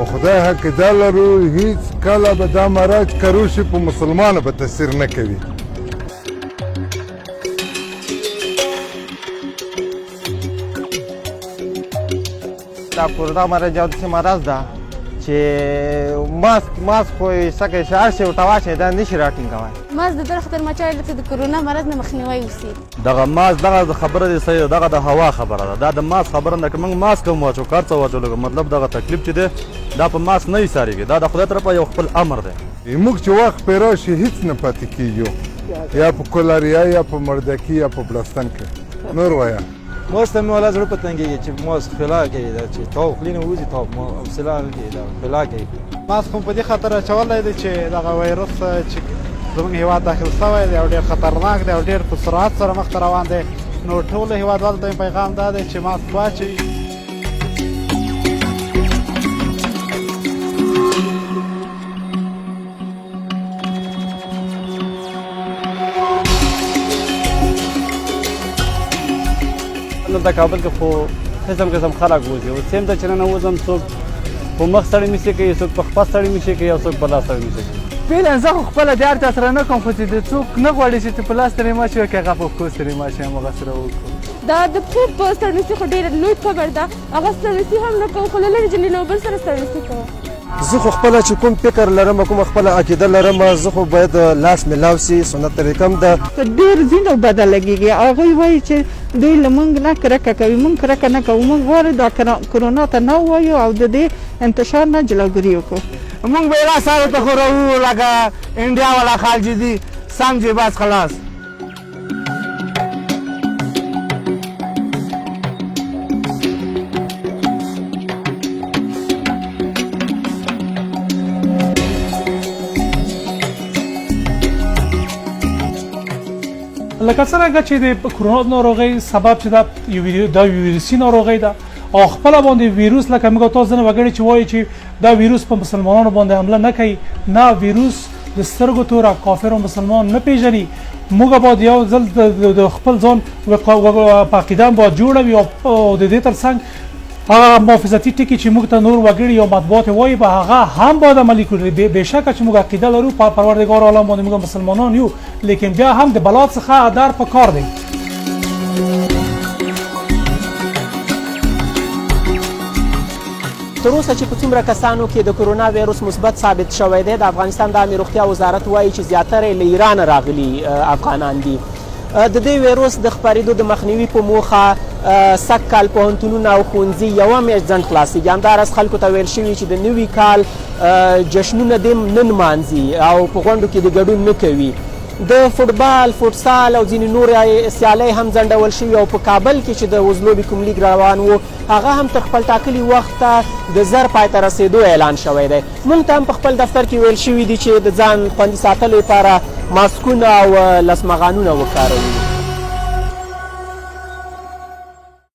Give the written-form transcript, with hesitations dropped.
په خدای عقیده لرو هیڅ کله به دا مرض کروشي په مسلمانو به تاثیر نه کوي. دا کرونا مرض یو داسې مرض ده چې ماسک ماسک خو یې څه چې هر شی ورته واچوې دا نه شي راټینګولی. ماسک د دې خاطر ما چولی چې د کرونا مرض نه مخنیوی وشي. دغه ماسک دغه خبره دې صحیح ده، دغه د هوا خبره ده، دا د ماسک خبره نه که موږ ماسک هم واچو که هر څه واچو لږ مطلب دغه تکلیف چې دی دا په ماسک نه ایسارېږي، دا د خدای طرفه یو خپل امر دی. موږ چې وخت پرې راشي هیڅ نه پاتې کیږو، یا په کولریا یا په مردکي یا په بړستن کې. نور وایه. ماست ته مې والا زړه په تنګېږي چې ماست خلا کوي دا چې تاو خولې نه وځي تاو حوصله کوي دا خلا کوي. ماسک هم په دې خاطر اچولی دی چې دغه ویروس چې زموږ هیواد داخل شوی دی او ډېر خطرناک دی او ډېر په سرعت سره مخته روان دی، نو ټولو هیوادوالو ته مې پیغام دا دی چې ماسک واچوي. دلته کابل کې خو قسم قسم خلک وځي او سیم ته چې ننوځم څوک په مخ ستړي مشي کوي، څوک په خپه ستړي مشي کوي او څوک په لاس ستړي مشي کوي. فعلا زه خو خپله د هر چا سره نه کوم، خو چې د څوک نه غواړي چې په لاس ستړي مه شي وکړي هغه په پښو ستړي مه شي هماغه سره وکړو. دا د پښو په ستړي مشي خو ډېره لوی کبر ده، هغه ستړي مشي هم نه کوو، خو له لرې جنې له بل سره ستړي مشي کوو. زه خو خپله چې کوم فکر لرم کومه خپله عقیده لرم زه خو باید لاس ملاو سي سنت طریقه هم ده. په ډېر ځینو بده لګېږي، هغوی وایي چې دوی له مونږ نه کرکه کوي، مونږ کرکه نه کوو، مونږ غواړو دا کرونا ته نه ووایو او د دې انتشار نه جلوګیري وکړو. مونږ به یې لاس هغه ته ښوروو لکه انډیا والا خال چې دي سم چې بس خلاص. لکه څرنګه چې د کرونا ناروغۍ سبب چې دا یو دا ویروسي ناروغۍ ده او خپل باندې ویروس لکه موږ تاسو ځنه وګړي چې وایي چې دا ویروس په مسلمانانو باندې حمله نه کوي، نه ویروس د سترګو توره کافر او مسلمان نه پیژني. موږ باید یو ځل د خپل ځان په عقیده باید جوړه وي او د دې ترڅنګ هغه محافظتي ټکي چې موږ ته نور وګړي او مطبوعات وایي به هغه هم باید عملي کړو. بېشکه چې موږ عقیده لرو په پروردګار عالم باندې، موږ مسلمانان یو، لیکن بیا هم د بلا څخه در په کار دی. تر اوسه چې په څومره کسانو کې د کرونا ویروس مثبت ثابت شوی دی، د افغانستان د عامې روغتیا وزارت وایي چې زیاتره یې له ایرانه راغلي افغانان دي. د دې ویروس د خپرېدو د مخنیوي په موخه سږ کال پوهنتونونه او ښوونځي یوه میاشت ځنډ خلاصېږي. همداراز خلکو ته ویل شوي چې د نوي کال جشنونه دې نه نمانځي او په غونډو کې د ګډون نه کوي. د فوټبال، فوټسال او ځینې نورې سیالۍ هم ځنډول شوي او په کابل کې چې د وزلوبې کوم لیګ روان و هغه هم تر خپل ټاکلي وخته د زر پای ته رسېدو اعلان شوی دی. موږ ته هم په خپل دفتر کې ویل شوي دي چې د ځان خوندي ساتلو لپاره ماسکونه او لاسمغانونه وکاروو.